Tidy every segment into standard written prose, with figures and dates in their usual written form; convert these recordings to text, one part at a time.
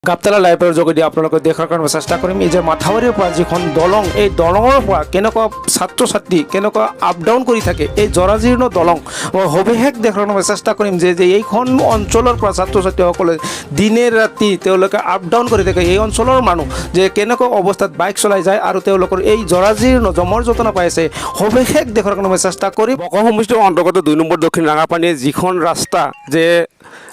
গাবতলা লাইভৰ যোগেদি আপোনালোকে দেখাৰ কাৰণে চেষ্টা কৰিম। এই যে মাথাউৰিৰ পৰা যিখন দলং, এই দলঙৰ পৰা কেনেকুৱা ছাত্ৰ ছাত্ৰী কেনেকুৱা আপ ডাউন কৰি থাকে, এই জৰাজীৰ্ণ দলং মই সবিশেষ দেখাৰ কাৰণে চেষ্টা কৰিম যে যে এইখন অঞ্চলৰ পৰা ছাত্ৰ ছাত্ৰীসকলে দিনে ৰাতি তেওঁলোকে আপ ডাউন কৰি থাকে। এই অঞ্চলৰ মানুহ যে কেনেকুৱা অৱস্থাত বাইক চলাই যায় আৰু তেওঁলোকৰ এই জৰাজীৰ্ণ জমৰ যতনা পাই আছে, সবিশেষ দেখাৰ কাৰণে মই চেষ্টা কৰিম। বকো সমষ্টিৰ অন্তৰ্গত 2 নম্বৰ দক্ষিণ ৰাঙাপানীৰ যিখন ৰাস্তা যে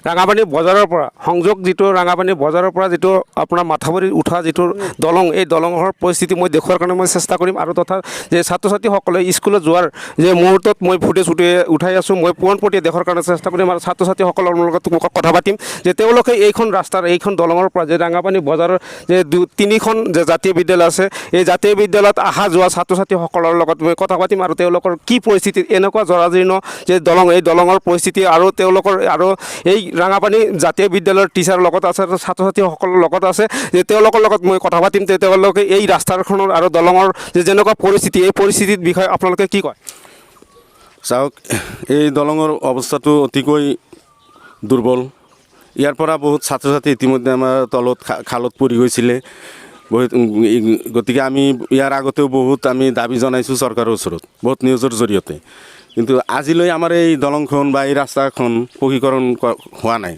ৰাঙাপানী বজাৰৰ পৰা সংযোগ, যিটো ৰাঙাপানী বজাৰৰ পৰা যিটো আপোনাৰ মাথাউৰিত উঠা যিটো দলং, এই দলঙৰ পৰিস্থিতি মই দেখুৱাৰ কাৰণে মই চেষ্টা কৰিম। আৰু তথা যে ছাত্ৰ ছাত্ৰীসকলে স্কুলত যোৱাৰ যে মুহূৰ্তত মই ফুটেজ উঠাই আছোঁ, মই পোনপটীয়া দেখুৱাৰ কাৰণে চেষ্টা কৰিম। আৰু ছাত্ৰ ছাত্ৰীসকলৰ লগত মই কথা পাতিম যে তেওঁলোকে এইখন ৰাস্তাৰ এইখন দলঙৰ পৰা যে ৰাঙাপানী বজাৰৰ যে তিনিখন যে জাতীয় বিদ্যালয় আছে, এই জাতীয় বিদ্যালয়ত অহা যোৱা ছাত্ৰ ছাত্ৰীসকলৰ লগত মই কথা পাতিম আৰু তেওঁলোকৰ কি পৰিস্থিতি, এনেকুৱা জৰাজীৰ্ণ যে দলং, এই দলঙৰ পৰিস্থিতি আৰু তেওঁলোকৰ আৰু এই ৰাঙাপানী জাতীয় বিদ্যালয়ৰ টিচাৰৰ লগত আছে আৰু ছাত্ৰ ছাত্ৰীসকলৰ লগত আছে যে তেওঁলোকৰ লগত মই কথা পাতিম যে তেওঁলোকে এই ৰাস্তাখনৰ আৰু দলঙৰ যে যেনেকুৱা পৰিস্থিতি, এই পৰিস্থিতিৰ বিষয়ে আপোনালোকে কি কয়? চাওক, এই দলঙৰ অৱস্থাটো অতিকৈ দুৰ্বল। ইয়াৰ পৰা বহুত ছাত্ৰ ছাত্ৰী ইতিমধ্যে আমাৰ তলত খালত পৰি গৈছিলে বহুত। গতিকে আমি ইয়াৰ আগতেও বহুত আমি দাবী জনাইছোঁ চৰকাৰৰ ওচৰত বহুত নিউজৰ জৰিয়তে, কিন্তু আজিলৈ আমাৰ এই দলংখন বা এই ৰাস্তাখন পকীকৰণ হোৱা নাই।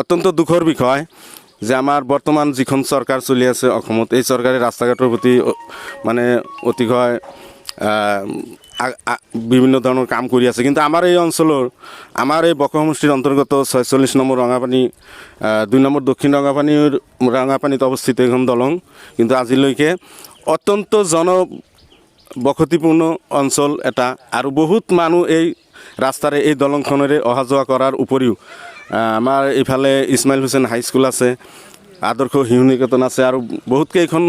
অত্যন্ত দুখৰ বিষয় যে আমাৰ বৰ্তমান যিখন চৰকাৰ চলি আছে অসমত, এই চৰকাৰে ৰাস্তা ঘাটৰ প্ৰতি মানে অতিশয় বিভিন্ন ধৰণৰ কাম কৰি আছে, কিন্তু আমাৰ এই অঞ্চলৰ, আমাৰ এই বকো সমষ্টিৰ অন্তৰ্গত 46 নম্বৰ ৰঙাপানী, 2 নম্বৰ দক্ষিণ ৰঙাপানীৰ ৰঙাপানীত অৱস্থিত এইখন দলং কিন্তু আজিলৈকে অত্যন্ত জন বসতিপূৰ্ণ অঞ্চল এটা আৰু বহুত মানুহ এই ৰাস্তাৰে, এই দলংখনেৰে অহা যোৱা কৰাৰ উপৰিও আমাৰ এইফালে ইছমাইল হুছেইন হাইস্কুল আছে, আদৰ্শ শিশু নিকেতন আছে আৰু বহুত কেইখন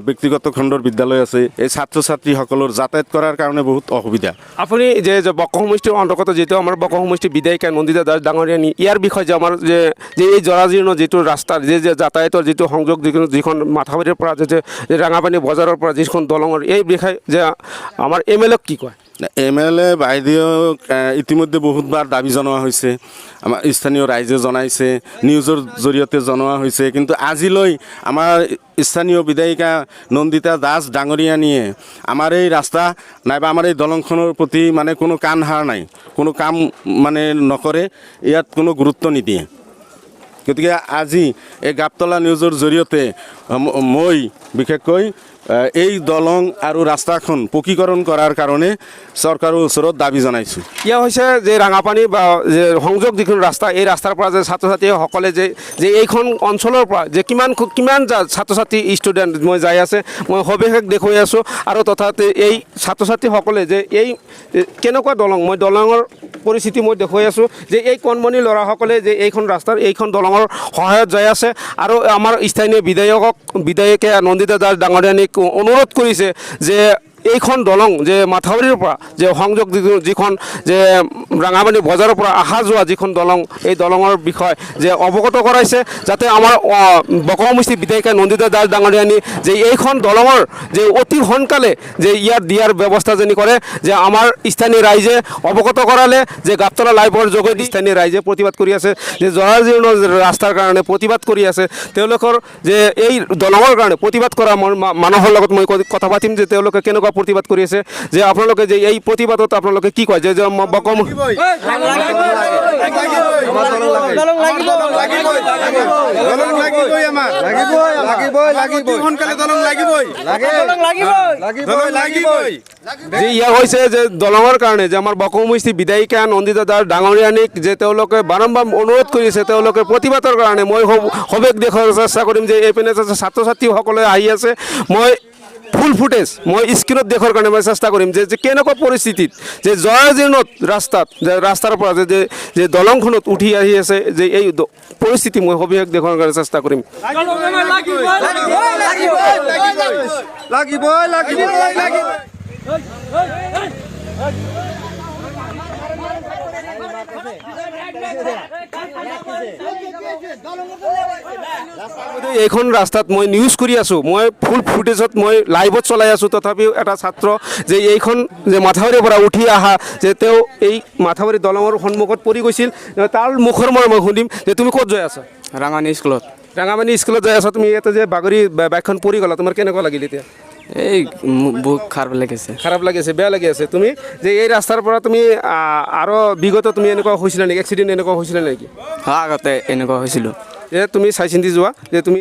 ব্যক্তিগত খণ্ডৰ বিদ্যালয় আছে। এই ছাত্ৰ ছাত্ৰীসকলৰ যাতায়াত কৰাৰ কাৰণে বহুত অসুবিধা। আপুনি যে যে বকো সমষ্টিৰ অন্তৰ্গত যিটো আমাৰ বকো সমষ্টিৰ বিধায়িকা নন্দিতা দাস ডাঙৰীয়ানী, ইয়াৰ বিষয়ে যে আমাৰ যে যে এই জৰাজীৰ্ণ যিটো ৰাস্তা যে যে যাতায়াতৰ যিটো সংযোগ, যিখন মাথাউৰিৰ পৰা যে যে ৰাঙাপানী বজাৰৰ পৰা যিখন দলঙৰ, এই বিষয়ে যে আমাৰ এম এল এক কি কয়? এম এল এ বাইদেউক ইতিমধ্যে বহুতবাৰ দাবী জনোৱা হৈছে, আমাৰ স্থানীয় ৰাইজে জনাইছে, নিউজৰ জৰিয়তে জনোৱা হৈছে, কিন্তু আজিলৈ আমাৰ স্থানীয় বিধায়িকা নন্দিতা দাস ডাঙৰীয়ানীয়ে আমাৰ এই ৰাস্তা নাইবা আমাৰ এই দলংখনৰ প্ৰতি মানে কোনো কাণ সাৰ নাই, কোনো কাম মানে নকৰে, ইয়াত কোনো গুৰুত্ব নিদিয়ে। গতিকে আজি এই গাবতলা নিউজৰ জৰিয়তে মই বিশেষকৈ এই দলং আৰু ৰাস্তাখন পকীকৰণ কৰাৰ কাৰণে চৰকাৰৰ ওচৰত দাবী জনাইছোঁ। ইয়া হৈছে যে ৰাঙাপানী বা যে সংযোগ যিখন ৰাস্তা, এই ৰাস্তাৰ পৰা যে ছাত্ৰ ছাত্ৰীসকলে যে যে এইখন অঞ্চলৰ পৰা যে কিমান কিমান ছাত্ৰ ছাত্ৰী ষ্টুডেণ্ট মই যাই আছে, মই সবিশেষ দেখুৱাই আছোঁ। আৰু তথাপি এই ছাত্ৰ ছাত্ৰীসকলে যে এই কেনেকুৱা দলং, মই দলঙৰ পৰিস্থিতি মই দেখুৱাই আছোঁ যে এই কণমণি ল'ৰাসকলে যে এইখন ৰাস্তাৰ এইখন দলঙৰ সহায়ত যাই আছে। আৰু আমাৰ স্থানীয় বিধায়কে নন্দিতা দাস ডাঙৰীয়ানীক অনুৰোধ কৰিছে যে এইখন দলং যে মাথাউৰিৰ পৰা যে সংযোগ যিখন যে ৰাঙাপানী বজাৰৰ পৰা অহা যোৱা যিখন দলং, এই দলঙৰ বিষয় যে অৱগত কৰাইছে, যাতে আমাৰ বকো সমষ্টিৰ বিধায়িকা নন্দিতা দাস ডাঙৰীয়ানী যে এইখন দলঙৰ যে অতি সোনকালে যে ইয়াত দিয়াৰ ব্যৱস্থা যেনি কৰে, যে আমাৰ স্থানীয় ৰাইজে অৱগত কৰালে যে গাবতলা লাইভৰ যোগেদি স্থানীয় ৰাইজে প্ৰতিবাদ কৰি আছে যে জৰাজীৰ্ণ ৰাস্তাৰ কাৰণে প্ৰতিবাদ কৰি আছে। তেওঁলোকৰ যে এই দলঙৰ কাৰণে প্ৰতিবাদ কৰা মানুহৰ লগত মই কথা পাতিম যে তেওঁলোকে কেনেকুৱা প্ৰতিবাদ কৰি আছে, যে আপোনালোকে যে এই প্ৰতিবাদত আপোনালোকে কি কয় যে যে বকো দলং লাগিবই, আমাৰ লাগিবই, লাগিবই, সোনকালে দলং লাগিবই, দলং লাগিবই। যে ইয়া হৈছে যে দলঙৰ কাৰণে যে আমাৰ বকো সমষ্টিৰ বিধায়িকা নন্দিতা দাস ডাঙৰীয়ানীক যে তেওঁলোকে বাৰম্বাৰ অনুৰোধ কৰিছে, তেওঁলোকে প্ৰতিবাদৰ কাৰণে মই সবেক দেখুৱাৰ চেষ্টা কৰিম যে এইপিনে যে ছাত্ৰ ছাত্ৰীসকলে আহি আছে, মই ফুল ফুটেজ মই স্ক্ৰীণত দেখুৱাৰ কাৰণে মই চেষ্টা কৰিম যে যে কেনেকুৱা পৰিস্থিতিত যে জৰাজীৰ্ণ ৰাস্তাত যে ৰাস্তাৰ পৰা যে যে যে দলংখনত উঠি আহি আছে, যে এই পৰিস্থিতি মই সবিশেষ দেখুৱাৰ কাৰণে চেষ্টা কৰিম। লাগিবই, লাগিবই, লাগিবই। এইখন ৰাস্তাত মই নিউজ কৰি আছোঁ, মই ফুল ফুটেজত মই লাইভত চলাই আছোঁ, তথাপিও এটা ছাত্ৰ যে এইখন যে মাথাউৰিৰ পৰা উঠি অহা যে তেওঁ এই মাথাউৰি দলঙৰ সন্মুখত পৰি গৈছিল, তাৰ মুখৰ মই শুনিম যে তুমি ক'ত যাই আছা? ৰাঙানী স্কুলত। ৰাঙাপানী স্কুলত যাই আছা তুমি, ইয়াতে যে বাগৰি বাইকখন পৰি গ'লা, তোমাৰ কেনেকুৱা লাগিল এতিয়া? এই বহুত খাৰাপ লাগিছে। খাৰাপ লাগি আছে, বেয়া লাগি আছে। তুমি যে এই ৰাস্তাৰ পৰা তুমি আৰু বিগত তুমি এনেকুৱা হৈছিলা নেকি, এক্সিডেণ্ট এনেকুৱা হৈছিলে নেকি? হয়, আগতে এনেকুৱা হৈছিলোঁ। যে তুমি চাই চিন্তি যোৱা যে তুমি